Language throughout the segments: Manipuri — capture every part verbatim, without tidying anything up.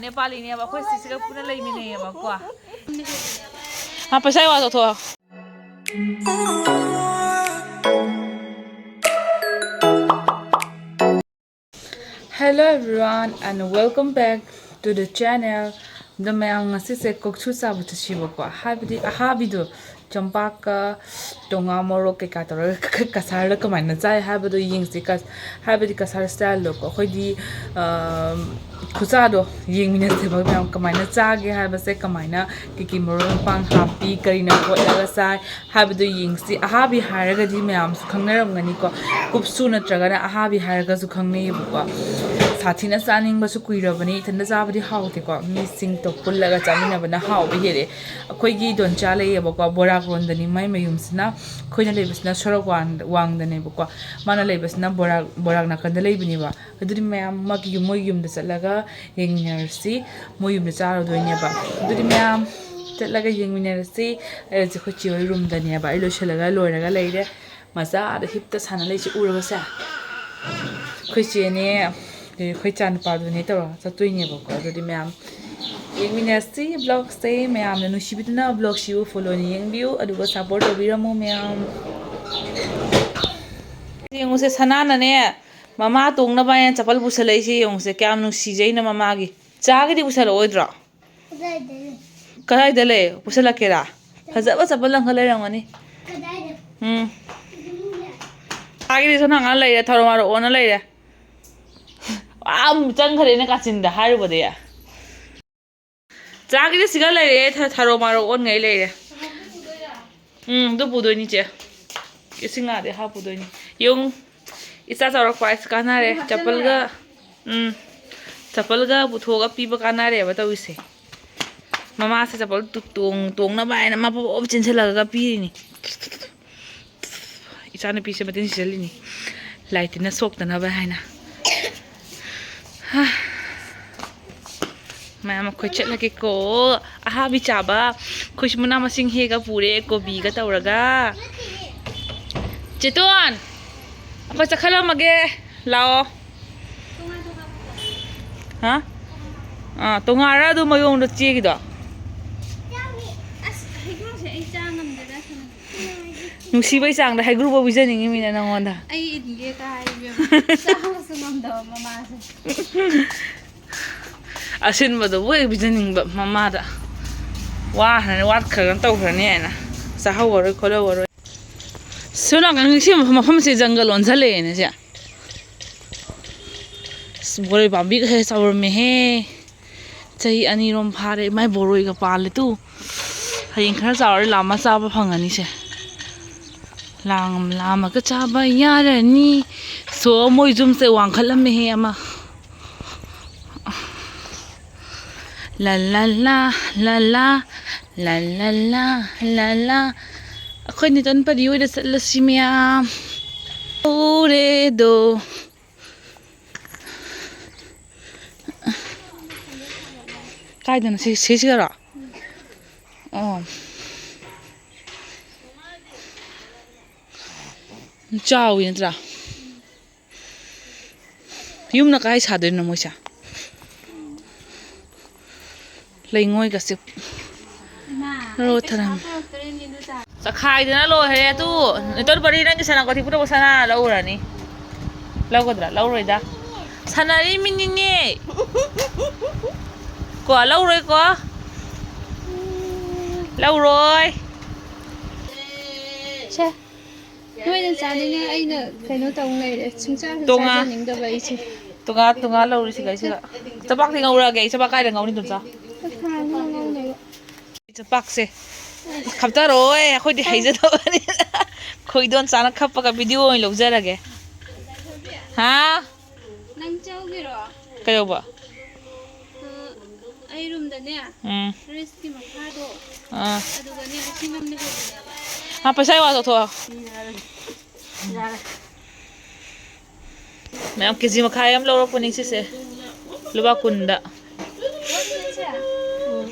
ꯅꯦꯄꯥꯂꯤꯅꯦꯕ, ꯑꯩꯈꯣꯏ ꯁꯤꯁꯤꯒ ꯄꯨꯟꯅ ꯂꯩꯃꯤꯟꯅꯩꯌꯦꯕꯀꯣ꯫ ꯃꯥ ꯄꯩꯁꯥ ꯋꯥ ꯇꯧꯊꯣꯛꯑꯣ꯫ Hello everyone and welcome back to the channel. ꯑꯗꯣ ꯃꯌꯥꯝ, ꯉꯁꯤꯁꯦ ꯀꯣꯛꯁꯨ ꯆꯥꯕ ꯆꯠꯁꯤꯕꯀꯣ, ꯍꯥꯏꯕꯗꯤ ꯑꯍꯥꯕꯤꯗꯣ ꯆꯝꯄꯥꯛꯀ ꯇꯣꯉꯥ ꯃꯣꯔꯣꯛ ꯀꯩꯀꯥ ꯇꯧꯔꯒ ꯀꯁꯥꯔꯗ ꯀꯃꯥꯏꯅ ꯆꯥꯏ ꯍꯥꯏꯕꯗꯣ ꯌꯦꯡꯁꯤ꯫ ꯀꯁ-, ꯍꯥꯏꯕꯗꯤ ꯀꯁꯥꯔ ꯁ꯭ꯇꯥꯏꯜꯗꯣꯀꯣ, ꯑꯩꯈꯣꯏꯗꯤ, ꯑꯥ, ꯈꯨꯆꯥꯗꯣ ꯌꯦꯡꯃꯤꯟꯅꯁꯦꯕ ꯃꯌꯥꯝ, ꯀꯃꯥꯏꯅ ꯆꯥꯒꯦ ꯍꯥꯏꯕꯁꯦ, ꯀꯃꯥꯏꯅ ꯀꯩꯀꯩ ꯃꯔꯣꯏ ꯃꯄꯥꯡ ꯍꯥꯞꯄꯤ, ꯀꯔꯤꯅ ꯀꯣꯠꯂꯒ ꯆꯥꯏ ꯍꯥꯏꯕꯗꯣ ꯌꯦꯡꯁꯤ꯫ ꯑꯍꯥꯕꯤ ꯍꯥꯏꯔꯒꯗꯤ ꯃꯌꯥꯝꯁꯨ ꯈꯪꯅꯔꯝꯒꯅꯤꯀꯣ, ꯀꯨꯞꯁꯨ ꯅꯠꯇ꯭ꯔꯒꯅ ꯑꯍꯥꯕꯤ ꯍꯥꯏꯔꯒꯁꯨ ꯈꯪꯅꯩꯌꯦꯕꯀꯣ꯫ ꯁꯥꯊꯤꯅ ꯆꯥꯅꯤꯡꯕꯁꯨ ꯀꯨꯏꯔꯕꯅꯤ, ꯏꯊꯟꯇ ꯆꯥꯕꯗꯤ ꯍꯥꯎꯇꯦꯀꯣ, ꯃꯤꯁꯤꯡꯗꯣ ꯄꯨꯜꯂꯒ ꯆꯥꯃꯤꯟꯅꯕꯅ ꯍꯥꯎꯕ ꯍꯦꯜꯂꯦ꯫ ꯑꯩꯈꯣꯏꯒꯤ ꯗꯣꯟꯆꯥ ꯂꯩꯌꯦꯕꯀꯣ, ꯕꯣꯔꯥꯛ ꯔꯣꯟꯗꯅꯤ ꯃꯥꯏ ꯃꯌꯨꯝꯁꯤꯅ꯫ ꯑꯩꯈꯣꯏꯅ ꯂꯩꯕꯁꯤꯅ ꯁꯣꯔꯣꯛ ꯋꯥꯡ-, ꯋꯥꯡꯗꯅꯦꯕꯀꯣ, ꯃꯥꯅ ꯂꯩꯕꯁꯤꯅ ꯕꯣꯔꯥꯛ, ꯕꯣꯔꯥꯛ ꯅꯥꯀꯟꯗ ꯂꯩꯕꯅꯦꯕ꯫ ꯑꯗꯨꯗꯤ ꯃꯌꯥꯝ ꯃꯥꯒꯤ ꯌꯨꯝ, ꯃꯣꯏ ꯌꯨꯝꯗ ꯆꯠꯂꯒ ꯌꯦꯡꯃꯤꯟꯅꯔꯁꯤ꯫ ꯃꯣꯏ ꯌꯨꯝꯗ ꯆꯥꯔꯨꯗꯣꯏꯅꯦꯕ꯫ ꯑꯗꯨꯗꯤ ꯃꯌꯥꯝ ꯆꯠꯂꯒ ꯌꯦꯡꯃꯤꯟꯅꯔꯁꯤ꯫ ꯑꯩ ꯍꯧꯖꯤꯛ ꯑꯩꯈꯣꯏ ꯆꯦ ꯍꯣꯏ ꯔꯨꯝꯗꯅꯦꯕ꯫ ꯑꯩ ꯂꯣꯏꯁꯤꯜꯂꯒ ꯂꯣꯏꯔꯒ ꯂꯩꯔꯦ꯫ ꯃꯆꯥ ꯑꯥꯗ ꯍꯤꯞꯇ ꯁꯥꯟꯅ ꯂꯩꯁꯦ ꯎꯔꯕ ꯁꯦ? ꯑꯩꯈꯣꯏ ꯆꯦꯅꯦ, ꯑꯗꯩ ꯑꯩꯈꯣꯏ ꯏꯆꯥ ꯅꯨꯄꯥꯗꯨꯅꯦ ꯇꯧꯔꯒ ꯆꯠꯇꯣꯏꯅꯦꯕꯀꯣ꯫ ꯑꯗꯨꯗꯤ ꯃꯌꯥꯝ ꯌꯦꯡꯃꯤꯟꯅꯁꯤ ꯕ꯭ꯂꯣꯛꯁꯦ꯫ ꯃꯌꯥꯝꯅ ꯅꯨꯡꯁꯤꯕꯤꯗꯨꯅ ꯕ꯭ꯂꯣꯛꯁꯤꯕꯨ ꯐꯣꯂꯣꯅ ꯌꯦꯡꯕꯤꯌꯨ, ꯑꯗꯨꯒ ꯁꯞꯄꯣꯔꯠ ꯇꯧꯕꯤꯔꯝꯃꯨ ꯃꯌꯥꯝ꯫ ꯌꯦꯡꯉꯨꯁꯦ, ꯁꯅꯥꯅꯅꯦ ꯃꯃꯥ ꯇꯣꯡꯅꯕ ꯍꯥꯏꯅ ꯆꯄꯜ ꯄꯨꯁꯜꯂꯛꯏꯁꯦ ꯌꯦꯡꯉꯨꯁꯦ, ꯀꯌꯥꯝ ꯅꯨꯡꯁꯤꯖꯩꯅꯣ ꯃꯃꯥꯒꯤ꯫ ꯆꯥꯒꯤꯗꯤ ꯄꯨꯁꯜꯂꯛꯑꯣꯏꯗ꯭ꯔꯣ? ꯀꯗꯥꯏꯗ ꯂꯩ? ꯀꯗꯥꯏꯗ ꯂꯩ? ꯄꯨꯁꯜꯂꯛꯀꯦꯔꯥ? ꯐꯖꯕ ꯆꯄꯜ ꯑꯃꯈꯛ ꯂꯩꯔꯝꯒꯅꯤ꯫ ꯀꯗꯥꯏꯗ? ꯎꯝ꯫ ꯏꯕꯨꯡꯅ꯫ ꯆꯥꯒꯤꯗꯤ ꯁꯣꯝ ꯅꯥꯀꯟ ꯂꯩꯔꯦ, ꯊꯔꯣ ꯃꯥꯔꯣ ꯑꯣꯟꯅ ꯂꯩꯔꯦ꯫ ꯑꯥ, ꯑꯃꯨꯛ ꯆꯪꯈ꯭ꯔꯦꯅꯦ ꯀꯥꯆꯤꯟꯗ ꯍꯥꯏꯔꯨꯕꯗꯤ꯫ ꯆꯥꯒꯤꯗꯤ ꯁꯤꯒ ꯂꯩꯔꯦ, ꯊ-, ꯊꯔꯣ ꯃꯥꯔꯣ ꯑꯣꯟꯉꯩ ꯂꯩꯔꯦ꯫ ꯎꯝ, ꯑꯗꯨ ꯄꯨꯗꯣꯏꯅꯤ ꯆꯦ꯫ ꯏꯁꯤꯡ ꯑꯥꯗꯩ ꯍꯥꯞꯄꯨꯗꯣꯏꯅꯤ꯫ ꯌꯦꯡꯉꯨ, ꯏꯆꯥ ꯆꯥꯎꯔꯛꯄ ꯍꯥꯏꯁꯤ ꯀꯥꯟꯅꯔꯦ꯫ ꯆꯄꯜꯒ, ꯎꯝ, ꯆꯄꯜꯒ ꯄꯨꯊꯣꯛꯑꯒ ꯄꯤꯕ ꯀꯥꯟꯅꯔꯦꯕ ꯇꯧꯔꯤꯁꯦ꯫ ꯃꯃꯥꯁꯦ ꯆꯄꯜ ꯇꯨ-, ꯇꯣꯡ-, ꯇꯣꯡꯅꯕ ꯍꯥꯏꯅ ꯃꯥ ꯄꯣꯞ ꯄꯣꯞ ꯆꯦꯟꯁꯤꯜꯂꯒ ꯄꯤꯔꯤꯅꯤ꯫ ꯏꯆꯥꯅꯨꯄꯤꯁꯦ ꯃꯇꯤꯟ ꯁꯤꯖꯜꯂꯤꯅꯤ꯫ ꯂꯥꯏ ꯇꯤꯟꯅ ꯁꯣꯛꯇꯅꯕ ꯍꯥꯏꯅ꯫ ꯍꯥ꯫ ꯃꯌꯥꯝ ꯑꯩꯈꯣꯏ ꯆꯠꯂꯒꯦꯀꯣ꯫ ꯑꯍꯥꯕꯤ ꯆꯥꯕ꯫ ꯑꯩꯈꯣꯏꯁꯨ ꯃꯅꯥ ꯃꯁꯤꯡ ꯍꯦꯛꯑꯒ ꯄꯨꯔꯦ, ꯀꯣꯕꯤꯒ ꯇꯧꯔꯒ꯫ ꯆꯦꯇꯣꯟ! ꯑꯩꯈꯣꯏ ꯆꯠꯈꯠꯂꯝꯃꯒꯦ꯫ ꯂꯥꯛꯑꯣ꯫ ꯍꯥ? ꯑꯥ, ꯇꯣꯉꯥꯟꯔ ꯑꯗꯨ ꯃꯌꯣꯡꯗꯣ ꯆꯦꯒꯤꯗꯣ? ꯑꯁ, ꯍꯩꯒ꯭ꯔꯨꯁꯦ ꯑꯩ ꯆꯥ ꯉꯝꯗꯦꯗ, ꯁꯅꯥ꯫ ꯅꯨꯡꯁꯤꯕꯩ ꯆꯥꯡꯗ ꯍꯩꯒ꯭ꯔꯨꯕ ꯄꯤꯖꯅꯤꯡꯉꯤ ꯃꯤꯅ ꯅꯪꯉꯣꯟꯗ꯫ ꯑꯩ ꯏꯟꯒꯦ ꯀꯥꯏ ꯏꯕꯦꯝꯃ꯫ ꯆꯥꯕꯁꯨ ꯉꯝꯗꯕ ꯃꯃꯥꯁꯦ꯫ ꯑꯁꯤꯟꯕꯗꯨꯕꯨ ꯍꯦꯛ ꯄꯤꯖꯅꯤꯡꯕ ꯃꯃꯥꯗ꯫ ꯋꯥꯈ꯭ꯔꯅꯤ, ꯋꯥꯠꯈ꯭ꯔꯒꯅ ꯇꯧꯈ꯭ꯔꯅꯤ ꯍꯥꯏꯅ꯫ ꯆꯥꯍꯧꯔꯔꯣꯏ ꯈꯣꯠꯍꯧꯔꯔꯣꯏ꯫ ꯁꯣꯝ ꯅꯥꯀꯟꯒꯤ ꯁꯤ ꯃꯐꯝꯁꯦ ꯖꯪꯒꯜ ꯑꯣꯟꯁꯜꯂꯛꯑꯦꯅꯦ ꯁꯦ꯫ ꯑꯁ, ꯕꯣꯔꯣꯏ ꯄꯥꯝꯕꯤꯒꯁꯦ ꯆꯥꯎꯔꯝꯃꯦꯍꯦ꯫ ꯆꯍꯤ ꯑꯅꯤꯔꯣꯝ ꯐꯥꯔꯦ꯫ ꯃꯥꯏ ꯕꯣꯔꯣꯏꯒ ꯄꯥꯜꯂꯦ ꯇꯨ꯫ ꯍꯌꯦꯡ ꯈꯔ ꯆꯥꯎꯔꯗꯤ ꯂꯥꯝꯃ ꯆꯥꯕ ꯐꯪꯉꯅꯤꯁꯦ꯫ ꯂꯥꯝ-, ꯂꯥꯝꯃꯒ ꯆꯥꯕ ꯌꯥꯔꯅꯤ꯫ ꯁꯣ, ꯃꯣꯏ ꯌꯨꯝꯁꯦ ꯋꯥꯡꯈꯠꯂꯝꯃꯦꯍꯦ ꯑꯃ꯫ ꯂ ꯂ ꯂ, ꯂ ꯂ, ꯂ ꯂ ꯂ, ꯂ ꯂ꯫ ꯑꯩꯈꯣꯏ ꯅꯤꯇꯣꯟ ꯄꯔꯤ ꯍꯣꯏꯗ ꯆꯠꯂꯁꯤ ꯃꯌꯥꯝ꯫ ꯎꯔꯦꯗꯣ꯫ ꯀꯥꯏꯗꯅꯣ? ꯁꯤ, ꯁꯤꯁꯤꯒꯔꯣ? ꯑꯣ꯫ ꯆꯥꯎꯋꯤ ꯅꯠꯇ꯭ꯔꯥ? ꯌꯨꯝꯅ ꯀꯥꯏ ꯁꯥꯗꯣꯏꯅꯣ ꯃꯣꯏꯁꯦ? ꯂꯩꯉꯣꯏꯒꯁꯦ ꯏꯃꯥ, ꯑꯩ ꯔꯣ ꯄꯩꯁꯥ ꯊꯔꯝ꯫ ꯄꯨꯔꯛꯇꯣꯔꯤꯕꯅꯤ, ꯑꯗꯨ ꯆꯥ-, ꯆꯈꯥꯏꯗꯅ ꯂꯣꯏꯔꯦ ꯑꯗꯨ꯫ ꯅꯦꯇꯣꯟ ꯄꯔꯤ, ꯅꯪꯒꯤ ꯁꯅꯥ ꯀꯣꯊꯤ ꯄꯨꯔꯛꯄ ꯁꯅꯥ ꯂꯧꯔꯅꯤ꯫ ꯂꯧꯒꯗ꯭ꯔꯥ? ꯂꯧꯔꯣꯏꯗ꯫ ꯁꯥꯟꯅꯔꯤ ꯃꯤꯅꯤꯅꯦ꯫ ꯀꯣ, ꯂꯧꯔꯣꯏꯀꯣ? ꯂꯧꯔꯣꯏ꯫ ꯁꯦ꯫ ꯅꯣꯏꯅ ꯆꯥꯅꯤꯡꯉꯦ, ꯑꯩꯅ ꯀꯩꯅꯣ ꯇꯧ ꯂꯩꯔꯦ꯫ ꯁꯨꯡꯆꯥ ꯍꯦꯛ ꯇꯣꯉꯥ-, ꯆꯥꯖꯅꯤꯡꯗꯕ ꯑꯩꯁꯦ꯫ ꯇꯣꯉꯥ-, ꯇꯣꯉꯥ ꯂꯧꯔꯤꯁꯤ ꯀꯩꯁꯤꯒ꯫ ꯆꯄꯥꯛꯇꯤ ꯉꯧꯔꯛꯑꯒꯦ ꯑꯩ꯫ ꯆꯄꯥꯛ ꯀꯥꯏꯗ ꯉꯧꯅꯤ, ꯇꯣꯝꯆꯥ? ꯆꯄꯥꯛꯁꯦ꯫ ꯈꯞꯇꯔꯣꯏ, ꯑꯩꯈꯣꯏꯗꯤ ꯍꯩꯖꯗꯕꯅꯤꯅ꯫ ꯈꯣꯏꯗꯣꯟ ꯆꯥꯅ ꯈꯞꯄꯒ video ꯑꯣꯏꯅ ꯂꯧꯖꯔꯒꯦ꯫ ꯍꯥ? ꯅꯪ ꯆꯧꯒꯤꯔꯣ? ꯀꯩꯗꯧꯕ? ꯑ, ꯑꯩ ꯔꯨꯝꯗꯅꯦ, ꯎꯝ꯫ Fridgeꯀꯤ ꯃꯈꯥꯗꯣ, ꯑꯥ꯫ ꯑꯗꯨꯗꯅꯦ ꯂꯤꯁꯤꯡ ꯑꯃꯅꯦ ꯍꯧꯕꯅꯦꯕ꯫ ꯑꯥ, ꯄꯩꯁꯥ ꯋꯥ ꯇꯧꯊꯣꯛꯑꯣ꯫ ꯃꯌꯥꯝ ꯀꯦ ꯖꯤ ꯃꯈꯥꯏ ꯑꯃ ꯂꯧꯔꯛꯄꯅꯤ ꯁꯤꯁꯦ, ꯂꯨꯄꯥ ꯀꯨꯟꯗ꯫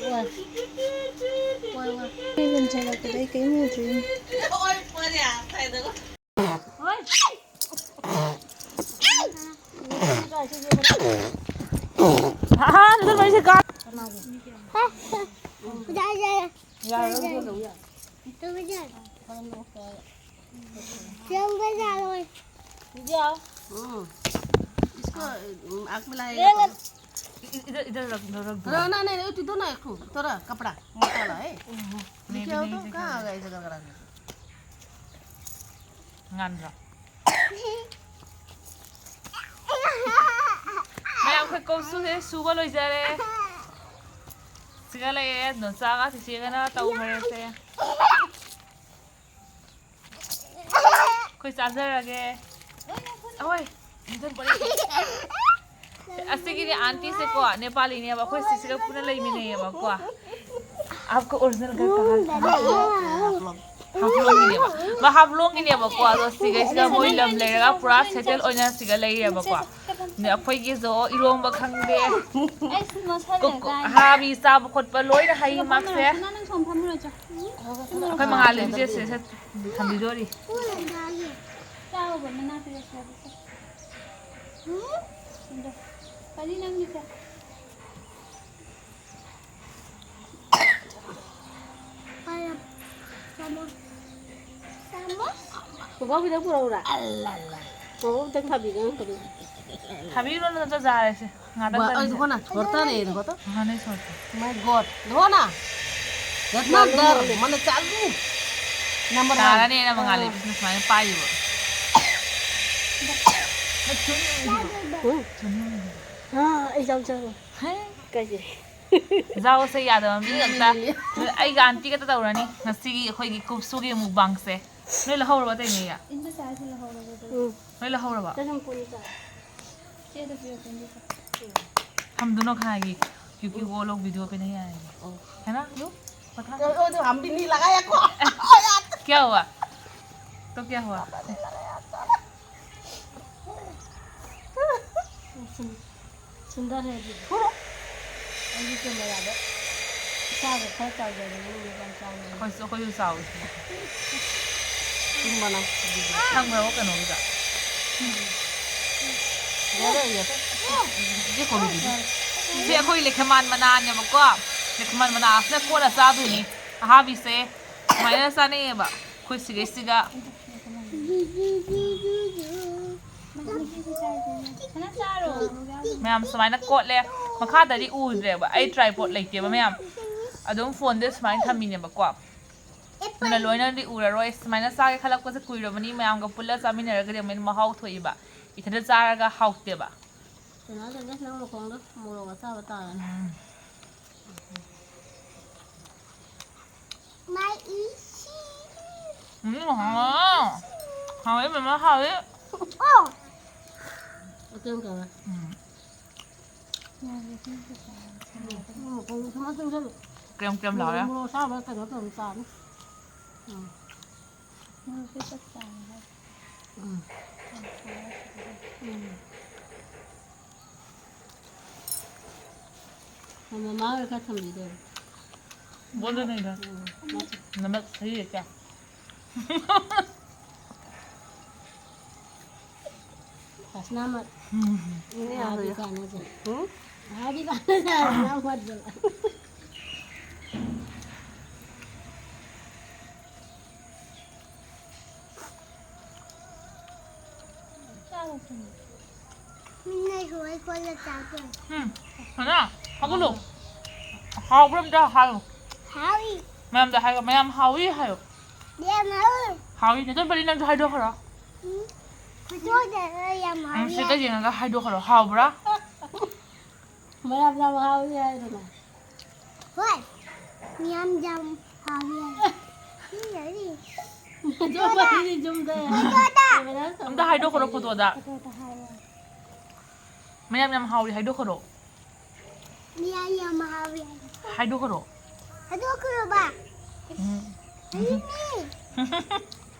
ꯀꯩ ꯂꯝꯖꯦꯜꯂꯛꯄꯗꯩ ꯀꯩꯝ ꯎꯗ꯭ꯔꯤꯅꯦ꯫ हाँ, हाँ, नजर वहीं से काट। जा, जा, जा। जा, जा, जा। तू भी जा। चल, मैं जा रहा हूँ। जाओ। हम्म। इसको, हम्म, आग में लाएगा। ले, ले। तो। इ-, इधर, इधर रख, इधर रख दो। ना, ना, नहीं, नहीं, तू दो ना, एक ठो, थोड़ा कपड़ा, मोटा वाला, ए। नहीं, ये क्या नहीं, होता? नहीं, कहाँ आ गया इसे गड़गड़ा के? ꯉꯥꯟꯕ꯭ꯔꯣ? ꯃꯌꯥꯝ, ꯑꯩꯈꯣꯏ ꯀꯣꯝꯁꯨꯁꯦ ꯁꯨꯕ ꯂꯣꯏꯖꯔꯦ꯫ ꯁꯤꯒ ꯂꯩꯔꯦ, ꯅꯣꯆꯥꯒ ꯆꯤꯆꯦꯒꯅ ꯇꯧꯈ꯭ꯔꯦꯁꯦ꯫ ꯑꯩꯈꯣꯏ ꯆꯥꯖꯔꯒꯦ꯫ ꯑꯍꯣꯏ꯫ ꯑꯁꯤꯒꯤꯗꯤ ꯑꯥꯟꯇꯤꯁꯦꯀꯣ, ꯅꯦꯄꯥꯂꯤꯅꯦꯕ, ꯑꯩꯈꯣꯏ ꯁꯤꯁꯤꯒ ꯄꯨꯟꯅ ꯂꯩꯃꯤꯟꯅꯩꯌꯦꯕꯀꯣ꯫ आपको ओरिजिनल घर कहाँ है? ꯍꯥꯐꯂꯣꯡꯒꯤꯅꯦꯕ꯫ ꯃꯥ ꯍꯥꯐꯂꯣꯡꯒꯤꯅꯦꯕꯀꯣ, ꯑꯗꯣ ꯁꯤꯒꯩꯁꯤꯗ ꯃꯣꯏ ꯂꯝ ꯂꯩꯔꯒ ꯄꯨꯔꯥ ꯁꯦꯇꯜ ꯑꯣꯏꯅ ꯁꯤꯒ ꯂꯩꯔꯦꯕꯀꯣ꯫ ꯑꯗ ꯑꯩꯈꯣꯏꯒꯤꯁꯨ ꯏꯔꯣꯝꯕ ꯈꯪꯗꯦ, ꯑꯩꯁ ꯃꯁꯜ ꯀꯣ-, ꯀꯣ-, ꯀꯥꯏ꯫ ꯍꯥꯕꯤ ꯆꯥꯕ ꯈꯣꯠꯄ ꯂꯣꯏꯅ ꯍꯩ ꯁꯤꯗ ꯃꯥꯛꯁꯦ꯫ ꯐꯝꯃꯨꯔꯣ, ꯁꯅꯥ, ꯅꯪ ꯁꯣꯝ ꯐꯝꯃꯨꯔꯣ ꯆꯣ꯫ ꯑꯩꯈꯣꯏ ꯃꯉꯥꯜꯂꯩꯕꯤꯁꯦ ꯁꯤꯗ ꯊꯝꯕꯤꯗꯣꯔꯤ꯫ ꯆꯥꯎꯕ ꯃꯅꯥ ꯄꯤꯔꯛꯀꯦ ꯑꯗꯨ ꯆꯣ꯫ ꯁꯤꯗ꯫ ꯀꯔꯤ ꯅꯪꯒꯤꯁꯦ? ꯕꯣꯕꯣꯛꯀꯤꯗ ꯄꯨꯔꯛꯎꯔꯥ? ꯕꯣꯕꯣꯛꯇ ꯊꯥꯕꯤꯒꯦ ꯅꯪ ꯀꯔꯤ? ꯊꯥꯕꯤꯔꯣ, ꯅꯠꯇ꯭ꯔ ꯆꯥꯔꯁꯦ꯫ ꯉꯥꯗꯪ ꯋꯥ, ꯑꯩ ꯆꯠꯂꯁꯦ꯫ ꯗꯨꯀꯥꯟ ꯁꯣꯔꯠ ꯇꯥꯔꯦ, ꯗꯨꯀꯥꯟ꯫ ꯃꯥꯅꯦ, ꯁꯣꯔꯠ꯫ My God, ꯗꯨꯀꯥꯟ꯫ ꯌꯥꯗꯅ ꯗꯔ, ꯃꯅ ꯆꯥꯂꯨ꯫ Number one꯫ ꯇꯥꯔꯅꯦꯅ ꯃꯉꯥꯜꯂꯩꯕꯤꯁꯤꯅ ꯁꯨꯃꯥꯏꯅ ꯄꯥꯏꯔꯤꯕ꯫ ꯎꯝ꯫ ꯑꯥ, ꯑꯩ ꯆꯥꯎ ꯆꯥꯎ꯫ ꯍꯦ꯫ ꯀꯩꯁꯦ? ꯖꯥꯎꯁꯦ ꯌꯥꯗꯕ ꯃꯤ ꯉꯥꯛꯇ꯫ ꯑꯩꯒ ꯑꯟꯇꯤꯒ ꯇꯧꯔꯅꯤ ꯉꯁꯤꯒꯤ ꯑꯩꯈꯣꯏꯒꯤ ꯀꯨꯞꯁꯨꯒꯤ ꯃꯨꯛꯕꯥꯡꯁꯦ꯫ ꯅꯣꯏ ꯂꯧꯍꯧꯔꯕ, ꯇꯩꯅꯦ? ꯏꯟꯗ ꯆꯥꯁꯤ ꯂꯧꯍꯧꯔꯕ ꯑꯗꯨ꯫ ꯎꯝ꯫ ꯅꯣꯏ ꯂꯧꯍꯧꯔꯕ? ꯆꯥꯁꯤ ꯄꯨꯟꯅ ꯆꯥꯁꯤ꯫ ꯆꯦꯗ ꯄꯤꯔꯛꯀꯦ, ꯏꯟꯗ ꯆꯥꯁꯤ꯫ हम दोनों खाएंगे, क्योंकि वो लोग वीडियो पे नहीं आएंगे। ओ। है ना? लो, पता। तो, तो, तो हम भी नहीं लगाया को। क्या हुआ? तो क्या हुआ? सुंदर है जी। ꯑꯩꯒꯤ ꯀꯦꯃꯦꯔꯥꯗ ꯏꯁꯥꯒ ꯈꯔ ꯆꯥꯎꯖꯕꯅꯤ, ꯌꯥꯝ ꯆꯥꯎꯅ꯫ ꯑꯩꯈꯣꯏꯁꯨ, ꯑꯩꯈꯣꯏꯁꯨ ꯆꯥꯎꯏ꯫ ꯇꯨꯝꯕꯅ꯫ ꯊꯝꯈ꯭ꯔꯕꯣ ꯀꯩꯅꯣꯒꯤꯗ? ꯌꯥꯔꯦ, ꯌꯥꯔꯦ꯫ ꯁꯤ ꯀꯣꯕꯤꯗꯨꯗꯤ꯫ ꯁꯤ ꯑꯩꯈꯣꯏ ꯂꯦꯈꯦꯃꯥꯟ ꯃꯅꯥꯅꯦꯕꯀꯣ꯫ ꯂꯦꯈꯦꯃꯥꯟ ꯃꯅꯥꯁꯤꯅ ꯀꯣꯠꯂ ꯆꯥꯗꯣꯏꯅꯤ꯫ ꯑꯍꯥꯕꯤꯁꯦ ꯁꯨꯃꯥꯏꯅ ꯆꯥꯅꯩꯌꯦꯕ꯫ ꯑꯩꯈꯣꯏ ꯁꯤꯒꯩꯁꯤꯒ꯫ ꯃꯌꯥꯝ ꯁꯨꯃꯥꯏꯅ ꯀꯣꯠꯂꯦ꯫ ꯃꯈꯥꯗꯗꯤ ꯎꯗ꯭ꯔꯦꯕ꯫ ꯑꯩ tripod ꯂꯩꯇꯦꯕ ꯃꯌꯥꯝ꯫ ꯑꯗꯨꯝ phoneꯗ ꯁꯨꯃꯥꯏꯅ ꯊꯝꯃꯤꯅꯦꯕꯀꯣ꯫ ꯑꯗꯨꯅ ꯂꯣꯏꯅꯗꯤ ꯎꯔꯔꯣꯏ꯫ ꯁꯨꯃꯥꯏꯅ ꯆꯥꯒꯦ ꯈꯜꯂꯛꯄꯁꯦ ꯀꯨꯏꯔꯕꯅꯤ꯫ ꯃꯌꯥꯝꯒ ꯄꯨꯜꯂ ꯆꯥꯃꯤꯟꯅꯔꯒꯗꯤ ꯑꯃꯨꯛ ꯍꯦꯟꯅ ꯃꯍꯥꯎ ꯊꯣꯛꯏꯕ꯫ ꯏꯊꯟꯇ ꯆꯥꯔꯒ ꯍꯥꯎꯇꯦꯕ꯫ ꯀꯩꯅꯣ ꯇꯧꯗꯦ, ꯅꯪ ꯃꯈꯣꯡꯗꯣ ꯃꯣꯔꯣꯛ ꯑꯁꯥꯕ ꯇꯥꯔꯅꯤ꯫ ꯎꯝ, ꯍꯥꯎꯋꯦ꯫ ꯍꯥꯎꯋꯦ, ꯃꯃꯥ, ꯍꯥꯎꯋꯦ꯫ ꯑꯣ꯫ ꯑꯀꯪ ꯀꯪꯉꯦ꯫ ꯎꯝ꯫ ꯅꯪ ꯃꯈꯣꯡꯗꯣ ꯁꯨꯃꯥꯏꯅ ꯆꯪꯁꯜꯂꯨ꯫ ꯀ꯭ꯔꯦꯝ ꯀ꯭ꯔꯦꯝ ꯂꯥꯎꯔꯦ꯫ ꯃꯣꯔꯣꯛ ꯑꯁꯥꯕ ꯀꯩꯅꯣ ꯇꯧꯔ ꯆꯥꯅꯤ꯫ ꯎꯝ꯫ ꯃꯣꯔꯣꯛꯁꯦ ꯆꯞ ꯆꯥꯔꯦ꯫ ꯎꯝ꯫ ꯎꯝ꯫ ꯃꯃꯥ ꯍꯣꯏ ꯈꯔ ꯊꯝꯕꯤꯗꯣꯏꯔꯣ? ꯕꯣꯟꯗ ꯂꯩꯗ꯫ ꯎꯝ꯫ ꯅꯃꯛ ꯁꯍꯤ ꯍꯦ ꯀꯌꯥ? ꯈꯁꯅꯥꯃꯠ꯫ ꯎꯝ꯫ ꯏꯅꯦ ꯑꯍꯥꯕꯤ ꯌꯥꯔꯣꯏ꯫ ꯀꯥꯟꯅꯁꯦ꯫ ꯎꯝ? ꯑꯍꯥꯕꯤ ꯀꯥꯟꯅꯁꯦ, ꯈꯁꯅꯥꯃꯠ ꯕꯣꯂꯥ꯫ ꯃꯤꯅ ꯁꯨꯃꯥꯏ ꯀꯣꯜꯂ ꯆꯥꯗꯣꯏꯅꯦ꯫ ꯎꯝ꯫ ꯍꯅꯥ, ꯍꯧꯒꯠꯂꯣ꯫ ꯍꯥꯎꯕ꯭ꯔꯥ ꯑꯝꯇ ꯍꯥꯏꯌꯣ꯫ ꯍꯥꯎꯏ꯫ ꯃꯌꯥꯝꯗ ꯍꯥꯏꯌꯣ, ꯃꯌꯥꯝ ꯍꯥꯎꯏ ꯍꯥꯏꯌꯣ꯫ ꯌꯥꯝ ꯍꯥꯎꯏ꯫ ꯍꯥꯎꯏ꯫ ꯅꯦꯇꯣꯟ ꯄꯜꯂꯤ, ꯅꯪꯁꯨ ꯍꯥꯏꯗꯣꯛꯈ꯭ꯔꯣ꯫ ꯎꯝ꯫ ꯐꯣꯇꯣꯗ ꯌꯥꯝ ꯎꯝ, ꯍꯥꯎꯏ ꯁꯤꯗ ꯍꯥꯏ꯫ ꯌꯦꯡꯉꯒ ꯍꯥꯏꯗꯣꯛꯈ꯭ꯔꯣ꯫ ꯍꯥꯎꯕ꯭ꯔꯥ? ꯃꯌꯥꯝ ꯌꯥꯝ ꯍꯥꯎꯏ ꯍꯥꯏꯗꯅ꯫ ꯍꯣꯏ꯫ ꯃꯌꯥꯝ ꯌꯥꯝ ꯍꯥꯎꯏ ꯍꯥꯏ꯫ ꯁꯤ ꯌꯥꯔꯤ꯫ ꯐꯣꯇꯣꯗ꯫ ꯐꯣꯇꯣꯗ꯫ ꯑꯝꯇ ꯍꯥꯏꯗꯣꯛꯈ꯭ꯔꯣ ꯐꯣꯇꯣꯗ꯫ ꯐꯣꯇꯣꯗ ꯍꯥꯏꯌꯣ꯫ ꯃꯌꯥꯝ ꯌꯥꯝ ꯍꯥꯎꯏ ꯍꯥꯏꯗꯣꯛꯈ꯭ꯔꯣ꯫ ꯃꯌꯥꯝ ꯌꯥꯝ ꯍꯥꯎꯏ ꯍꯥꯏ꯫ ꯍꯥꯏꯗꯣꯛꯈ꯭ꯔꯣ꯫ ꯍꯥꯏꯗꯣꯛꯈ꯭ꯔꯣꯕ꯫ ꯎꯝ꯫ ꯍꯥꯏꯗꯣꯛꯅꯤ꯫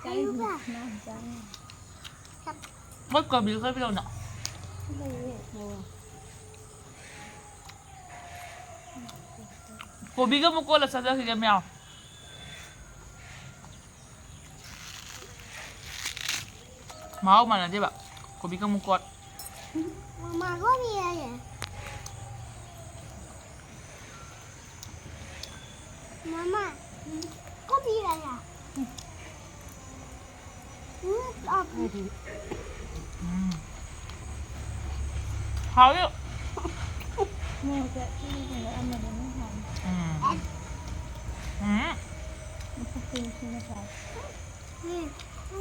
ꯍꯥꯏꯗꯣꯛꯄ꯫ ꯃꯣꯏ ꯀꯣꯕꯤ ꯈꯔ ꯄꯤꯔꯛꯎꯅ꯫ ꯂꯩꯌꯦ꯫ ꯑꯣ꯫ ꯀꯣꯕꯤꯒ ꯑꯃꯨꯛ ꯀꯣꯠꯂ ꯆꯥꯖꯈꯤꯒꯦ ꯃꯌꯥꯝ꯫ ꯃꯍꯥꯎ ꯃꯥꯟꯅꯗꯦꯕ꯫ ꯀꯣꯕꯤꯒ ꯑꯃꯨꯛ ꯀꯣꯠ꯫ Mama, go here. Mama, go here. ꯎꯝ꯫ ꯍꯥꯎꯋꯤ꯫ ꯃꯣꯔꯣꯛꯁꯦ ꯁꯤꯒꯨꯝꯕ ꯑꯃꯗꯨꯅ ꯍꯥꯎꯋꯤ꯫ ꯎꯝ꯫ ꯎꯝ꯫ ꯃꯁꯛꯇꯨ ꯁꯤꯅ ꯐꯔꯦ꯫ ꯎꯝ꯫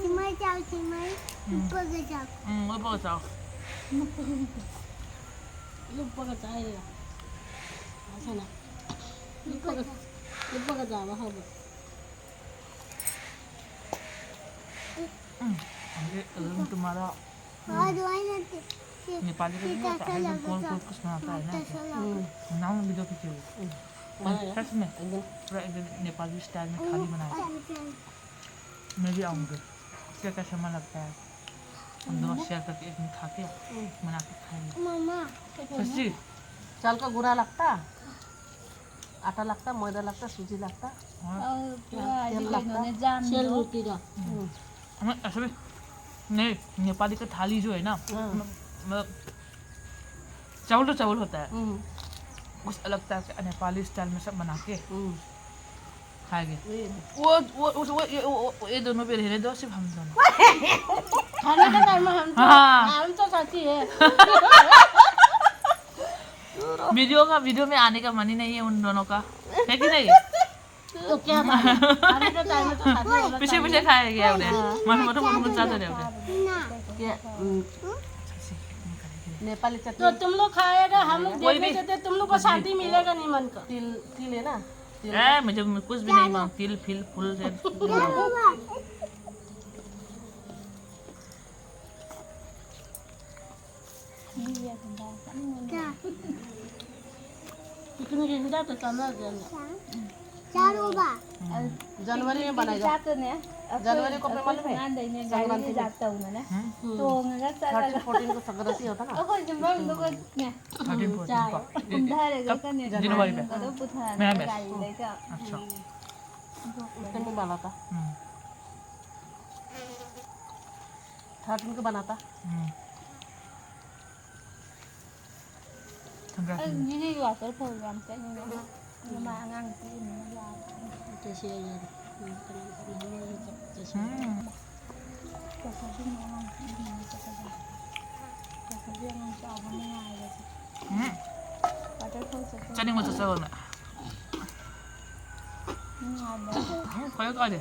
ꯁꯤꯃꯩ ꯆꯥꯎ, ꯁꯤꯃꯩ꯫ ꯎꯝ꯫ ꯂꯨꯞꯄꯒ ꯆꯥꯎ꯫ ꯎꯝ, ꯂꯨꯞꯄꯒ ꯆꯥꯎ꯫ ꯂꯨꯞꯄꯒ ꯆꯥꯎ꯫ ꯂꯨꯞꯄꯒ ꯆꯥꯏꯔ? ꯁꯅ꯫ ꯂꯨꯞꯄꯒ, ꯂꯨꯞꯄꯒ ꯆꯥꯕ ꯍꯥꯎꯕ꯫ हम्म, ये, अ, तुम्हारा, हम्म, नेपाली का नहीं आता है, गोल गोल कुछ बनाता है ना ऐसे। हम्म। नाम वीडियो खींचे हुए। हम्म। सच में? एकदम। पूरा एकदम नेपाली स्टाइल में थाली बनाया। मैं भी आऊँगी। क्या क्या सामान लगता है? हम दोनों शेयर करके एक दिन खा के, हम्म, बना के खाएंगे। मम्मा। सच्ची? चाल का गुरा लगता? आटा लगता, मैदा लगता, सूजी लगता। हाँ। और पूरा तेल लगता। इन्होंने जाम सेल दो। रोटी का। हम्म। हमें ऐसे भी नहीं, नेपाली का थाली जो है ना, हाँ। मतलब, मतलब, चावल तो चावल होता है। हम्म। कुछ अलग तरह के नेपाली स्टाइल में सब बना के हम्म। खाएंगे। ये। वो, वो, उस, वो, ये, वो, वो, ये दोनों भी रहने दो, सिर्फ हम दोनों। खाने का टाइम में हम तो, हाँ। हम तो साथी है। वीडियो का, वीडियो में आने का मन ही नहीं है उन दोनों का, है कि नहीं? तो क्या बात है? खाने का टाइम में तो साथी होना पीछे पीछे चाहिए। खाएंगे उन्हें। हाँ। मन मत, मन मत ज्यादा रहे उन्हें। ना। क्या, हम्म, नेपाली तो चटनी। तुम लोग खाएगा, हम लोग कोई देखने भी। चलते, तुम लोग को कुछ भी। शांति मिलेगा नहीं मन का। तिल, तिल है ना? तिल ए, का। मुझे कुछ भी नहीं मांग, तिल, फिल, फुल से। क्या? पिकनिक हिंदा तो चलना चाहिए। चार उबा। जनवरी में बनेगा। जनवरी को पे मालूम है? संक्रांति में। हम्म। तो थर्टीन फोर्टीन को संक्रांति होता ना? थर्टीन फोर्टीन को। ꯀꯨꯝꯊꯔꯒ ꯀꯅꯦ ꯖꯅꯋꯥꯔꯤ ꯄꯦ꯫ ꯄꯨꯊꯔꯒ ꯃꯌꯥꯝ ꯕꯦꯁ꯫ ꯒꯥꯔꯤꯗꯩꯗ ꯑꯠꯁꯥ꯫ ꯎꯝ꯫ ꯊꯥꯔꯇꯤꯟ ꯀꯣ ꯕꯅꯥꯇꯥ꯫ ꯎꯝ꯫ ꯑꯩ ꯅꯤꯅꯦꯒꯤ ꯋꯥꯇꯔ ꯐꯣꯜ ꯌꯥꯝ ꯆꯠꯅꯤꯡꯉꯦ꯫ ꯑꯗꯣ ꯃꯥ ꯑꯉꯥꯡ ꯄꯤꯛꯏꯕꯅꯤꯅ ꯌꯥꯗ꯭ꯔꯦ꯫ ꯆꯠꯁꯦ ꯍꯥꯏꯌꯦ꯫ ꯎꯝ, ꯀꯩꯅꯣ, ꯀꯩꯅꯣ, ꯆꯠꯁꯦ꯫ ꯎꯝ꯫ ꯆꯠꯈ꯭ꯔꯗꯤ ꯑꯉꯥꯡ ꯄꯤꯛꯏꯕꯅꯤꯅ ꯆꯠꯀꯗꯕ꯫ ꯆꯠꯈ꯭ꯔꯗꯤ ꯑꯉꯥꯡ ꯆꯥꯎꯕ ꯅꯨꯡꯉꯥꯏꯔꯦ꯫ ꯎꯝ꯫ ꯋꯥꯇꯔ ꯐꯣꯜ ꯆꯠꯄ ꯆꯠꯅꯤꯡꯕ ꯆꯠꯆꯧꯅꯦ꯫ ꯅꯨꯡꯉꯥꯏꯕ꯭ꯔꯥ? ꯎꯝ, ꯈ꯭ꯋꯥꯏꯗꯩ ꯀꯥꯏꯗꯦ꯫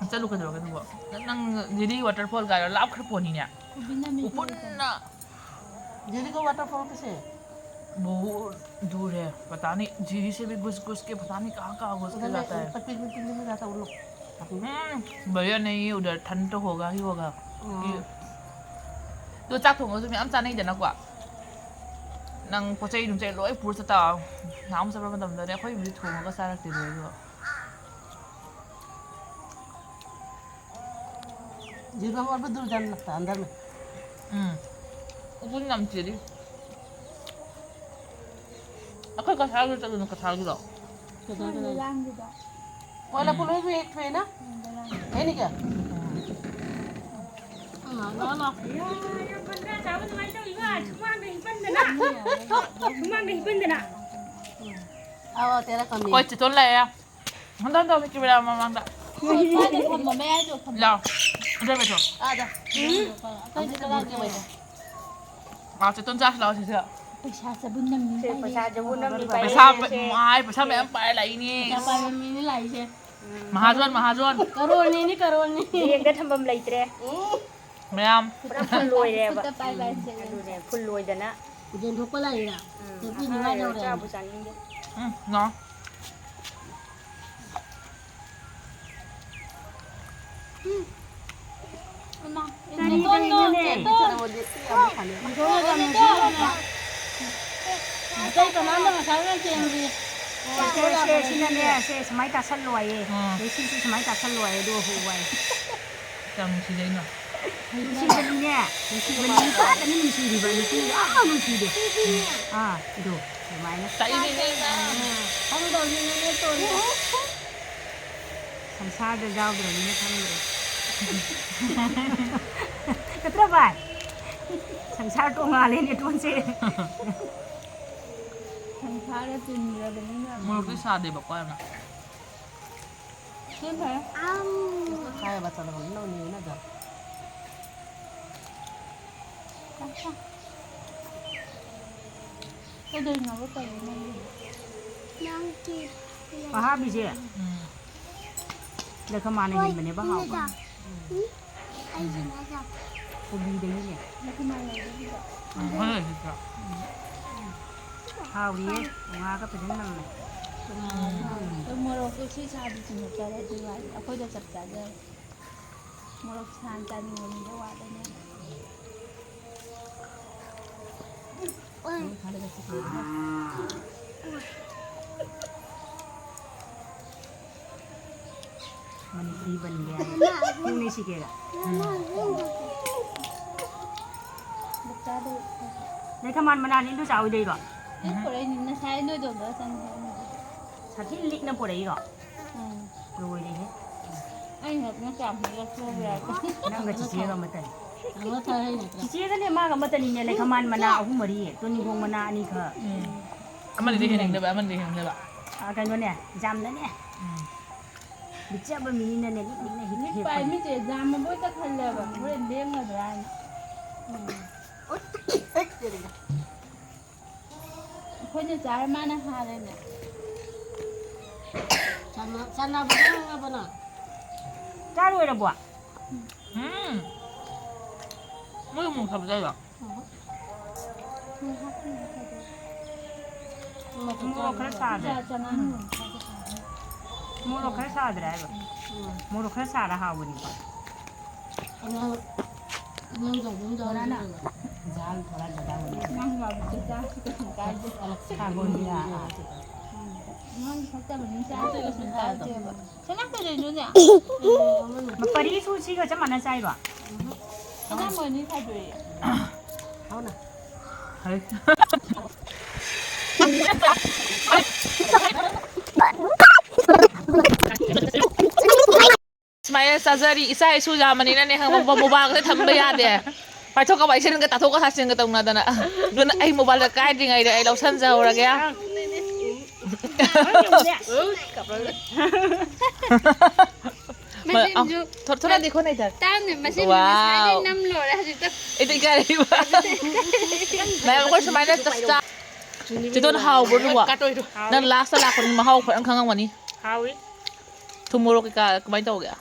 ꯆꯠꯂꯨ ꯀꯩꯗꯧꯔꯒꯦ ꯑꯗꯨꯕꯣ? ꯅꯪ ꯂꯤꯂꯤ ꯋꯥꯇꯔ ꯐꯣꯜ ꯀꯥꯏꯔꯣ? ꯂꯥꯞꯈ꯭ꯔ ꯄꯣꯠꯅꯤꯅꯦ꯫ ꯎꯕꯤꯅ ꯃꯤꯠ ꯎꯐꯨꯟꯅ꯫ ꯗꯤꯜꯂꯤ ꯀ ꯋꯥꯇꯔ ꯐꯣꯜ ꯀꯁꯦ? बहुत दूर है, पता नहीं, जीरी से भी घुस घुस के पता नहीं कहाँ कहाँ घुस के उधर जाता है। पतली पतली में जाता उन लोग। हम्म, बढ़िया नहीं है उधर, ठंड तो होगा ही होगा। ꯎꯝ꯫ ꯑꯗꯣ ꯆꯥꯛ ꯊꯣꯡꯉꯁꯨ ꯃꯌꯥꯝ ꯆꯥꯅꯩꯗꯅꯀꯣ꯫ ꯅꯪ ꯄꯣꯠ ꯆꯩ ꯅꯨꯡꯆꯩ ꯂꯣꯏ ꯄꯨꯔ ꯆꯠꯇ꯫ ꯅꯍꯥꯟꯃꯨꯛ ꯆꯠꯄ ꯃꯇꯝꯗꯅꯦ ꯑꯩꯈꯣꯏꯕꯨꯗꯤ ꯊꯣꯡꯉꯒ ꯆꯥꯔꯛꯇꯦ ꯑꯗꯨꯗꯣ꯫ झील में और भी दूर जाना लगता है अंदर में। ꯎꯝ꯫ ꯎꯐꯨꯟ ꯌꯥꯝ ꯆꯦꯜꯂꯤ꯫ ꯑꯩꯈꯣꯏ ꯀꯁꯥꯔꯒꯤꯗ ꯆꯠꯂꯨꯅ, ꯀꯁꯥꯔꯒꯤꯗꯣ꯫ ꯀꯁꯥꯔꯒꯤꯗꯣ꯫ ꯂꯥꯡꯒꯤꯗꯣ꯫ ꯀꯣꯏꯂꯥ ꯄꯨꯜ ꯍꯣꯏ ꯍꯦꯛ ꯊꯣꯛꯑꯦꯅ? ꯎꯝ, ꯂꯥꯡꯒꯤ꯫ ꯍꯦꯅꯤꯀ? ꯎꯝ꯫ ꯂꯥꯛꯑꯣ, ꯂꯥꯛꯑꯣ꯫ ꯌꯥ, ꯌꯥꯝ ꯐꯖꯅ ꯆꯥꯕ ꯑꯗꯨꯃꯥꯏꯅ ꯇꯧꯋꯤꯀꯣ꯫ ꯁꯨꯃꯥꯡꯗ ꯍꯤꯞꯄꯟꯗꯅ꯫ ꯁꯨꯃꯥꯡꯗ ꯍꯤꯞꯄꯟꯗꯅ꯫ ꯑꯥꯎ, ꯇꯦꯔꯥ ꯀꯃꯤ꯫ ꯍꯣꯏ, ꯆꯤꯇꯣꯟ ꯂꯥꯛꯑꯦ꯫ ꯍꯟꯗꯛ ꯍꯟꯗꯛ ꯀꯦꯃꯦꯔꯥ ꯃꯃꯥꯡꯗ꯫ ꯍꯣꯏ, ꯃꯥꯗꯤ ꯊꯝꯃꯣ, ꯃꯌꯥꯏꯗ ꯊꯝꯃꯣ꯫ ꯂꯥꯎ꯫ ꯑꯗꯨ ꯂꯩꯕꯗꯣ꯫ ꯑꯥꯗ꯫ ꯑꯇꯩꯗꯤ ꯀꯗꯥꯏꯗ ꯂꯩ? ꯑꯥ, ꯆꯦꯇꯣꯟ ꯆꯥꯁꯤ ꯂꯥꯎ ꯁꯤꯗ꯫ ꯄꯩꯁꯥ ꯆꯕꯨꯟ ꯅꯝꯃꯤ ꯁꯦ, ꯀꯥꯏꯗꯩ? ꯄꯩꯁꯥ ꯆꯕꯨꯟ ꯅꯝꯃꯤ ꯄꯩꯁꯥ ꯀꯥꯏꯗꯩ? ꯃꯥꯏ ꯄꯩꯁꯥ ꯃꯌꯥꯝ ꯄꯥꯏꯔ ꯂꯥꯛꯏꯅꯦ꯫ ꯄꯩꯁꯥ ꯄꯥꯏꯕ ꯃꯤꯅꯤ ꯂꯥꯛꯏꯁꯦ꯫ ꯎꯝ꯫ ꯃꯍꯥꯖꯣꯟ, ꯃꯍꯥꯖꯣꯟ꯫ ꯀꯔꯣꯔꯅꯤꯅꯤ, ꯀꯔꯣꯔꯅꯤ꯫ ꯕꯦꯡꯗ ꯊꯝꯐꯝ ꯂꯩꯇ꯭ꯔꯦ꯫ ꯃꯌꯥꯝ꯫ ꯄꯨꯔꯥ ꯐꯨꯜ ꯂꯣꯏꯔꯦꯕ꯫ ꯈꯨꯠꯇ ꯄꯥꯏ ꯄꯥꯏ ꯎꯝ, ꯆꯠꯂꯦ꯫ ꯑꯗꯨꯅꯦ, ꯐꯨꯜ ꯂꯣꯏꯗꯅ꯫ ꯌꯦꯟꯊꯣꯛꯄ ꯂꯥꯛꯏꯔꯥ? ꯎꯝ, ꯆꯦꯄꯤ ꯅꯨꯡꯉꯥꯏ ꯑꯍꯥꯎꯕ ꯌꯧꯔꯦ꯫ ꯆꯥꯕꯨ ꯆꯥꯅꯤꯡꯗꯦ꯫ ꯎꯝ, ꯅꯣ꯫ ꯎꯝ꯫ ꯏꯃꯥ, ꯀꯔꯤ ꯆꯦꯇꯣꯟꯗꯣ, ꯇꯧꯔꯤꯅꯣꯅꯦ? ꯆꯦꯇꯣꯟ꯫ ꯏꯁꯣꯔꯅ ꯆꯥꯟꯕꯤꯗꯨꯅ꯫ ꯑꯇꯩ ꯀꯅꯥꯝꯇ ꯉꯁꯥꯏ ꯉꯥꯏ ꯆꯦꯟꯗ꯭ꯔꯤ꯫ ꯑꯣ, ꯁꯦ, ꯁꯦ, ꯁꯤꯅꯅꯦ, ꯁꯦ, ꯁꯨꯃꯥꯏꯅ ꯇꯥꯁꯜꯂꯣ ꯍꯥꯏꯌꯦ꯫ ꯎꯝ꯫ ꯁꯦ, ꯁꯤꯁꯤ ꯁꯨꯃꯥꯏꯅ ꯇꯥꯁꯜꯂꯣ ꯍꯥꯏꯌꯦ, ꯑꯗꯨꯒ ꯍꯧ ꯍꯥꯏꯌꯦ꯫ ꯀꯌꯥꯝ ꯅꯨꯡꯁꯤꯖꯩꯅꯣ꯫ ꯅꯨꯡꯁꯤꯕꯅꯤꯅꯦ, ꯅꯨꯡꯁꯤꯕꯅꯤ, ꯅꯨꯄꯥꯗꯅꯤ ꯅꯨꯡꯁꯤꯔꯤꯕ, ꯅꯨꯄꯤꯗꯤ ꯑꯥ ꯅꯨꯡꯁꯤꯗꯦ꯫ ꯑꯥ, ꯑꯗꯣ, ꯑꯗꯨꯃꯥꯏꯅ꯫ ꯆꯥꯛꯏꯅꯦ꯫ ꯈꯪꯗꯧꯅꯤꯅꯦ, ꯇꯣꯟꯅ꯫ ꯁꯪꯁꯥꯔꯗ ꯌꯥꯎꯗ꯭ꯔꯕꯅꯤꯅ ꯈꯪꯗ꯭ꯔꯦ꯫ ꯅꯠꯇ꯭ꯔꯣ ꯚꯥꯏ? ꯁꯪꯁꯥꯔ ꯇꯣꯉꯥꯜꯂꯦ ꯅꯦꯇꯣꯟꯁꯦ꯫ ꯁꯪꯁꯥꯔꯗ ꯇꯤꯟꯈ꯭ꯔꯕꯅꯤꯅ꯫ ꯃꯣꯔꯣꯛꯇꯤ ꯁꯥꯗꯦꯕꯀꯣ ꯌꯥꯝꯅ꯫ ꯁꯤ ꯐꯔꯦ꯫ ꯈꯥꯏꯕ ꯆꯠꯂꯒ ꯅꯪ ꯅꯦꯅ ꯖꯥꯠ꯫ ꯀꯩꯗꯧꯔꯤꯅꯣꯕ ꯇꯧꯔꯤ ꯅꯪꯒꯤ? ꯅꯪꯒꯤ ꯑꯍꯥꯕꯤꯁꯦ꯫ ꯎꯝ꯫ ꯂꯩꯈꯃꯥꯅ ꯍꯣꯏ, ꯍꯦꯟꯕꯅꯦꯕ ꯍꯥꯎꯕ꯫ ꯅꯦꯗꯥ꯫ ꯎꯝ? ꯑꯩꯒꯤ ꯅꯦꯗꯥ꯫ ꯀꯣꯕꯤꯗꯒꯤꯅꯦ꯫ ꯂꯩꯈꯃꯥ ꯂꯩꯕꯗꯨꯗ꯫ ꯎꯝ, ꯍꯣꯏ, ꯍꯣꯏ, ꯍꯣꯏ꯫ ꯍꯥꯎꯔꯤꯌꯦ, ꯉꯥꯒ ꯐꯖꯅ ꯅꯝꯃꯦ꯫ ꯎꯝ꯫ ꯑꯗꯣ ꯃꯣꯔꯣꯛꯇꯣ ꯁꯤ ꯁꯥꯗꯤ ꯆꯤꯡꯉꯛꯇꯔꯦ ꯑꯗꯨ ꯉꯥꯏ꯫ ꯑꯩꯈꯣꯏꯗ ꯆꯞ ꯆꯥꯖꯔꯦ꯫ ꯃꯣꯔꯣꯛ ꯁꯥꯅ ꯆꯥꯅꯤꯡꯕ ꯃꯤꯗꯣ ꯋꯥꯠꯂꯦꯅꯦ꯫ ꯃꯅꯤꯄꯨꯔꯤ ꯕꯟꯒꯦ ꯍꯥꯏ꯫ ꯄꯨꯡ ꯑꯅꯤ ꯁꯤꯒꯦꯔꯥ? ꯂꯩꯈꯃꯥꯟ ꯃꯅꯥꯅꯤ ꯏꯟꯗꯣ ꯆꯥꯎꯗꯩꯔꯣ? ꯑꯩ ꯄꯨꯔꯛꯏꯅꯤ, ꯉꯁꯥꯏ ꯅꯣꯏꯗꯣꯝꯗ ꯆꯪꯉꯦ꯫ ꯁꯥꯊꯤ ꯂꯤꯛꯅ ꯄꯨꯔꯛꯏꯔꯣ? ꯎꯝ꯫ ꯂꯣꯏꯔꯦꯍꯦ꯫ ꯑꯩꯅ ꯅꯠꯇꯅ ꯀꯌꯥꯝ ꯍꯦꯛꯂꯛꯄ꯭ꯔꯣ? ꯅꯪꯒ ꯆꯤꯆꯦꯒ ꯑꯃꯠꯇꯅꯤ꯫ ꯆꯤꯆꯦꯒꯅꯦ ꯃꯥꯒ ꯑꯃꯠꯇꯅꯤꯅꯦ, ꯂꯩꯈꯃꯥꯟ ꯃꯅꯥ ꯑꯍꯨꯝ ꯃꯔꯤ, ꯇꯣꯅꯤꯡꯈꯣꯡ ꯃꯅꯥ ꯑꯅꯤꯈꯛ꯫ ꯎꯝ꯫ ꯑꯃꯅꯤꯗꯤ ꯍꯦꯟꯅꯤꯡꯗꯕ, ꯑꯃꯅꯤꯗꯤ ꯍꯦꯟꯅꯤꯡꯗꯕ꯫ ꯑꯥ, ꯀꯩꯅꯣꯅꯦ, ꯖꯥꯝꯗꯅꯦ꯫ ꯎꯝ꯫ ꯂꯤꯛꯆꯕ ꯃꯤꯅꯤꯅꯅꯦ, ꯂꯤꯛ ꯂꯤꯛꯅ ꯍꯤꯛ ꯃꯤꯠ ꯄꯥꯏ ꯍꯤꯛꯄꯅꯤ꯫ ꯃꯤꯠꯁꯦ ꯖꯥꯝ ꯃꯕꯣꯏꯇ ꯈꯜꯂꯦꯕ, ꯍꯣꯔꯦꯟ ꯂꯦꯝꯒꯗ꯭ꯔꯥ ꯍꯥꯏꯅ꯫ ꯎꯝ꯫ ꯑꯩꯈꯣꯏꯅ ꯆꯥꯔ ꯃꯥꯅ ꯍꯥꯜꯂꯦꯅꯦ꯫ ꯆꯥꯟꯅ-, ꯆꯥꯟꯅꯕꯗꯣ ꯈꯪꯉꯕꯣ ꯅꯪ? ꯆꯥ ꯂꯣꯏꯔꯕꯣ? ꯎꯝ꯫ ꯃꯣꯏ ꯃꯣꯔꯣꯛ ꯁꯥꯕ ꯆꯥꯏꯔꯣ? ꯃꯣꯔꯣꯛ ꯈꯔ ꯁꯥꯗ꯭ꯔꯦ? ꯆꯥ ꯆꯥꯅꯤꯡꯉꯤ꯫ ꯃꯣꯔꯣꯛ ꯈꯔ ꯁꯥꯗ꯭ꯔꯦ ꯍꯥꯏꯕ? ꯎꯝ꯫ ꯃꯣꯔꯣꯛ ꯈꯔ ꯁꯥꯔ ꯍꯥꯎꯕꯅꯤꯀꯣ꯫ ꯑꯉꯥꯡ, ꯑꯉꯥꯡ ꯆꯥꯎꯕ ꯑꯃ ꯆꯥꯎꯔꯦ꯫ ꯕꯣꯔꯥꯅ ꯏꯟꯖꯥꯡ ꯈꯔ ꯗꯗꯥ ꯑꯣꯏꯅ꯫ ꯑꯉꯥꯡ ꯌꯥꯎꯕꯁꯦ ꯆꯥꯁꯤ ꯀꯩꯁꯨꯝ ꯀꯥꯏꯗꯦ꯫ ꯁꯥꯒꯣꯟꯒꯤ, ꯑꯥ, ꯑꯥ꯫ ꯎꯝ꯫ ꯑꯉꯥꯡ ꯊꯛꯇꯕꯅꯤꯅ ꯆꯥꯁꯤ ꯀꯩꯁꯨꯝ ꯀꯥꯏꯗꯦꯕ꯫ ꯁꯅꯥ ꯀꯩꯗꯧꯔꯤꯅꯣꯅꯦ? ꯄꯔꯤꯁꯨ ꯁꯤꯒ ꯆꯞ ꯃꯥꯟꯅ ꯆꯥꯏꯕ? ꯁꯅꯥ ꯃꯣꯏ ꯑꯅꯤ ꯈꯥꯏꯗꯣꯛꯑꯦ꯫ ꯍꯥꯎꯅ꯫ ꯍꯩ꯫ ꯁꯨꯃꯥꯏꯅ ꯆꯥꯖꯔꯤ꯫ ꯏꯆꯥ ꯏꯁꯨ ꯌꯥꯝꯕꯅꯤꯅꯅꯦ, ꯈꯪꯉꯕ? ꯃꯣꯕꯥꯏꯜꯁꯦ ꯊꯝꯕ ꯌꯥꯗꯦ꯫ ꯄꯥꯏꯊꯣꯛꯀ ꯄꯥꯏꯁꯤꯟꯒ ꯇꯥꯊꯣꯛꯀ ꯍꯥꯞꯆꯤꯟꯒ ꯇꯧꯅꯗꯅ꯫ ꯑꯗꯨꯅ ꯑꯩ ꯃꯣꯕꯥꯏꯜꯗ ꯀꯥꯏꯗ꯭ꯔꯤꯉꯩꯗ ꯑꯩ ꯂꯧꯁꯟꯖꯍꯧꯔꯒꯦ꯫ ꯃꯆꯤꯟꯁꯨ ꯊꯣ-, ꯊꯣꯔꯛꯑꯗꯤ ꯈꯣꯠꯅꯩꯗ꯫ ꯇꯥꯡꯅ ꯃꯆꯤꯟ ꯋꯥꯎ꯫ ꯉꯁꯥꯏꯗꯩ ꯅꯝ ꯂꯣꯏꯔꯦ ꯍꯧꯖꯤꯛꯇ꯫ ꯑꯩꯗꯤ ꯏꯀꯥꯏꯔꯛꯏꯕ꯫ ꯃꯌꯥꯝ ꯑꯩꯈꯣꯏ ꯁꯨꯃꯥꯏꯅ ꯆꯥꯛ ꯆꯥ-, ꯆꯦꯇꯣꯟ ꯍꯥꯎꯕ꯭ꯔꯣ ꯑꯗꯨꯕꯣ? ꯀꯥꯇꯣꯏꯗꯣ꯫ ꯅꯪ ꯂꯥꯁꯇ ꯂꯥꯛꯄꯅꯤꯅ ꯃꯍꯥꯎ ꯐꯖꯅ ꯈꯪꯉꯝꯒꯅꯤ꯫ ꯍꯥꯎꯏ꯫ ꯊꯨꯝ ꯃꯣꯔꯣꯛ ꯀꯩꯀꯥ ꯀꯃꯥꯏꯅ ꯇꯧꯒꯦ?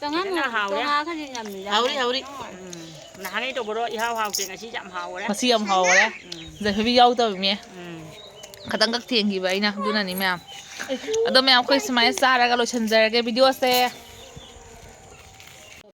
ꯆꯉꯥꯡ ꯐꯖꯅ ꯍꯥꯎꯔꯦ꯫ ꯆꯉꯥꯡ ꯈꯔꯗꯤ ꯅꯝꯃꯤꯗ꯫ ꯍꯥꯎꯔꯤ, ꯍꯥꯎꯔꯤ꯫ ꯎꯝ꯫ ꯅꯍꯥꯟꯉꯩ ꯇꯧꯕꯗꯣ ꯏꯍꯥꯎ ꯍꯥꯎꯇꯦ, ꯉꯁꯤ ꯌꯥꯝ ꯍꯥꯎꯔꯦ꯫ ꯉꯁꯤ ꯌꯥꯝ ꯍꯥꯎꯔꯦ꯫ ꯎꯝ꯫ ꯖꯍꯕꯤ ꯌꯥꯎꯗꯕꯅꯦ꯫ ꯎꯝ꯫ ꯈꯇꯪꯈꯛ ꯊꯦꯡꯈꯤꯕ ꯑꯩꯅ, ꯑꯗꯨꯅꯅꯤ ꯃꯌꯥꯝ꯫ ꯑꯗꯣ ꯃꯌꯥꯝ ꯑꯩꯈꯣꯏ ꯁꯨꯃꯥꯏꯅ ꯆꯥꯔꯒ ꯂꯣꯏꯁꯤꯟꯖꯔꯒꯦ ꯚꯤꯗꯤꯑꯣꯁꯦ꯫